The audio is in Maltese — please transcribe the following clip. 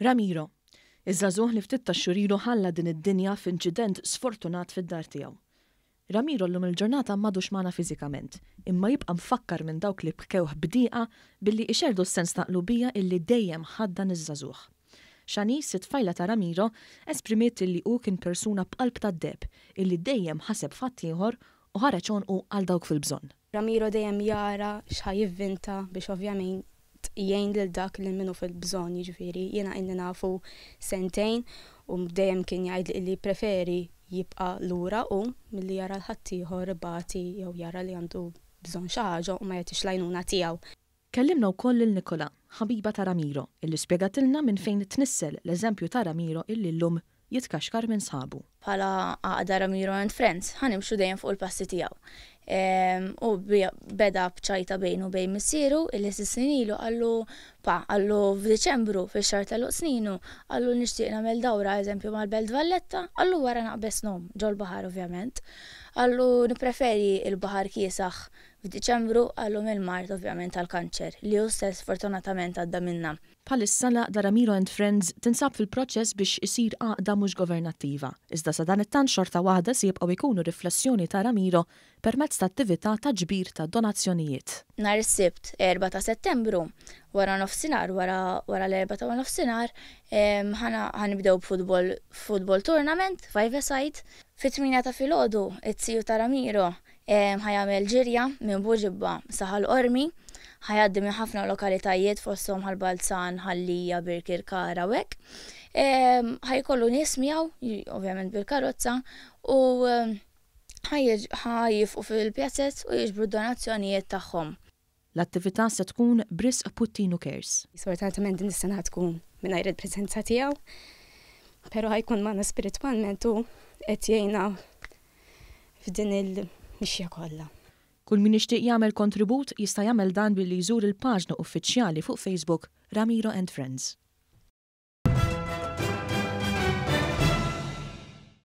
Ramiro, iż-żagħżugħ li ftit tax-xhur ilu ħalla din id-dinja f'inċident sfortunat fid-dar tiegħu. Ramiro llum il-ġurnata m'għadux magħna fiżikament, imma jibqa' mfakkar minn dawk li bkewh b'dieqa billi ixerrdu s-sens ta' qlubija illi dejjem ħaddan iż-żagħżugħ. Shanice, it-tfajla ta' Ramiro, esprimiet illi hu kien persuna b'qalb tad-deheb illi dejjem ħaseb f'ħaddieħor u ħareġ għonqu għal dawk fil-bżonn. Ramiro dejjem jara x'ħa jivvinta biex ovvjament jgħin lil dak li min hu fil-bżonn, jiġifieri jiena ilni nafu sentejn u dejjem kien jgħidli illi jippreferi jibqa' lura hu milli jara 'l ħaddieħor ibati jew jara li għandu bżonn xi ħaġa u ma jagħtix l-għajnuna tiegħu. Kellimna wkoll lil Nicola, ħabiba ta' Ramiro, illi spjegatilna minn fejn tnissel l-eżempju ta' Ramiro illi llum jitkaxkar minn sħabu. Bħala għaqda Ramiro and Friends ħa nimxu dejjem fuq il-passi tiegħu. Hu beda b'ċajta bejnu u bejn missieru illi sitt snin ilu qallu pa, qallu f'Diċembru fix-xahar t'għeluq sninu, qallu nixtieq nagħmel dawra eżempju mal-Belt Valletta, qallu wara naqbeż ngħum, ġol-baħar ovvjament. Qallu nippreferi l-baħar kiesaħ f'Diċembru qallu mill-mard ovvjament tal-kanċer li hu stess fortunatament għadda minnha. Bħalissa l-għaqda Ramiro and Friends tinsab fil-proċess biex isir għaqda mhux governattiva, iżda sadanittant xorta waħda se jibqgħu jkunu riflessjoni ta' Ramiro permezz ta' attività ta' ġbir ta' donazzjonijiet. Nhar is-Sibt, 4 ta' Settembru, wara nofsinhar, wara wara l-erbgħa ta' nofsinhar, ħa nibdew b'football football tournament, five-a-side. Fit-tmienja ta' filgħodu, it-tiju ta' Ramiro Ħa jagħmel ġirja minn Buġibba sa Ħal Qormi, ħa jgħaddi minn ħafna lokalitajiet fosthom Ħal Balzan, Ħal Lija, Birkirkara u hekk. Ħa jkollu nies miegħu, ovvjament bil-karozza, u ħa jifqu fil-pjazez u jiġbru d-donazzjonijiet tagħhom. L-attività se tkun b'risq Puttinu Cares. Sfortunatament din is-sena ħa tkun mingħajr il-preżenza tiegħu, però ħa jkun magħna spiritwalment u qed jgħinna f'din il-mixja kollha. Kull min jixtieq jagħmel kontribut jista' jagħmel dan billi jżur il-paġna uffiċjali fuq Facebook Ramiro and Friends.